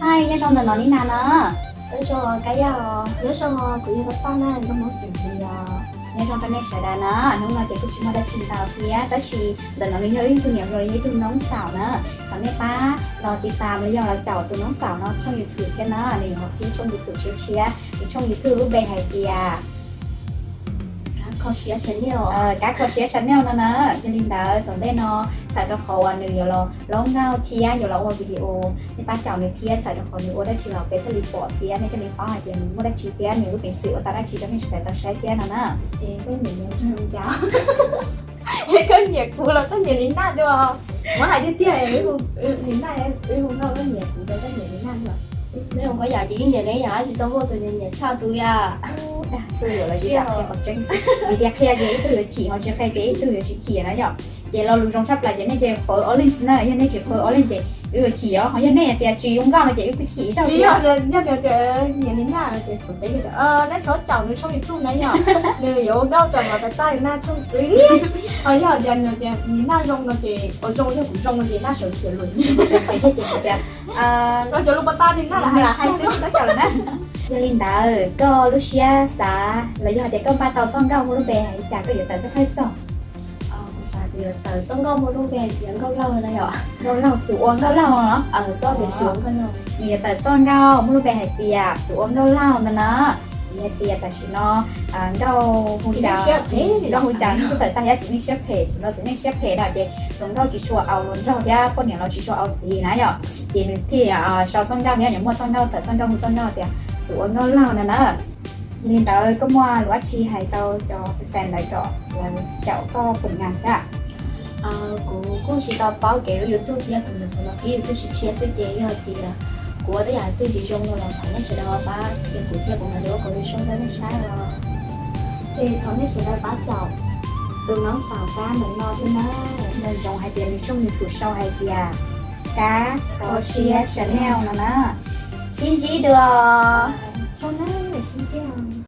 Hais, nyob zoo ntawm no Nina na. Nyob zoo Kab Yaj. Nyob zoo, kuv yog Paj Paj na, nkauj Hmoob xeem Lis os. Nyob zoo rau nej sawv daws na, hnub no ces kuj tsis muaj dab tsi ntau thiab, tab sis ntawm no nws yog ib tug niam hluas, yog ib tug noob xaum na. Thov nej pab los tiv tas los yog los caum tus noob xaum no tshooj YouTube thiab na, nws yuav muaj tshooj YouTube tshiab tshiab, nws tshooj YouTube lub npe hais tias Kab Kho Siab Channel no na. Yog li ntawd tom ntej no, txhawm rau qhov uas nws yuav los laub nkauj thiab yuav los ua video, nej pab caum nws thiab, txhawm rau qhov nws ua dab tsi los peb thiaj li pom thiab nej thiaj li paub hais tias nws muaj dab tsi thiab nws lub peev xwm ua tau dab tsi rau nej sawv daws tau saib thiab no na. Koj nyiam kuv los koj nyiam Nina dua? Muab hais tiag tiag, Nina, wb hu nkauj koj nyiam kuv los koj nyiam Nina dua? Neb hu nkauj yam ces yeej nyiam neb yam, tsis tau muaj tus nyiam nyiam tshaj tus li. Xwb yuav los tsis qhia qhov tseeb, vim tias qhia ces ib tug yuav chim, ho tsis qhia ces ib tug yuav tsis chim na yom. Ces lo lus zoo tshaj plaws ces nej ces qhov ob leeg xwb na, yog nej tsis qhov ob leeg ces wb yuav chim os, ho yog nej hais tias tsis ua nkauj no ces wb kuj chim zog thiab. Yog nws tias nyiam Nina ces kuv teb tias nej txhob caum nws tshooj YouTube na yom, nws yuav ua nkauj rau Nina tshooj xwb. Ho yog tias nws tias Nina zoo no ces, ua zoo yog kuv zoo no ces Nina sawv khiav lawm. Sawv khiav thiab ces kuv tias, cov lus pas tas Nina hais xwb, txhob caum lawm na. Yog li ntawd koj lub siab xav los yog hais tias koj npaj tau txoj nkauj muaj lub npe hais li cas koj yuav tawm koj thawj txoj? Kuv xav tias yuav tawm txoj nkauj muaj lub npe hais tias Nkauj Lauj na yom. Nkauj Lauj, xus ua Nkauj Lauj os. Txoj tias xus ua Nkauj Lauj. Nws yuav tawm txoj nkauj muaj lub npe hais tias xus ua Nkauj Lauj no na. Vim hais tias tam sim no nkauj hu cas, nkauj hu cas kuj tawm tag thiab, txiv neej siab phem, txhua tus txiv neej siab phem no ces hluas nkauj tsis tshua au hluas nraug thiab poj niam los tsis tshua au txiv na yom. Ces nws thiaj sau txoj nkauj thiab yuav muaj txoj nkauj, tawm txoj nkauj hu txoj nkauj tias xus ua Nkauj Lauj no na. Yog li ntawd koj muaj lus dab tsi hais rau cov fans lawv kom lawv caum koj pum nas thiab? Kuv kuj tsis tau paub kev ua YouTube thiab, kuv nyuam qhuav los qhib YouTube tshiab tshiab xwb ces yog tias kuv ua tej yam twg tsis zoo no los thov nej sawv daws pab qhia kuv thiab kuv mam li ua kom zoo rau nej saib os. Ces thov nej sawv daws pab caum tus noob xaum Kab ntawm no thiab na. Nco ntsoov hais tias nws tshooj YouTube sau hais tias Kab Kho Siab Channel no na. Sib ntsib dua. Sib ntsib.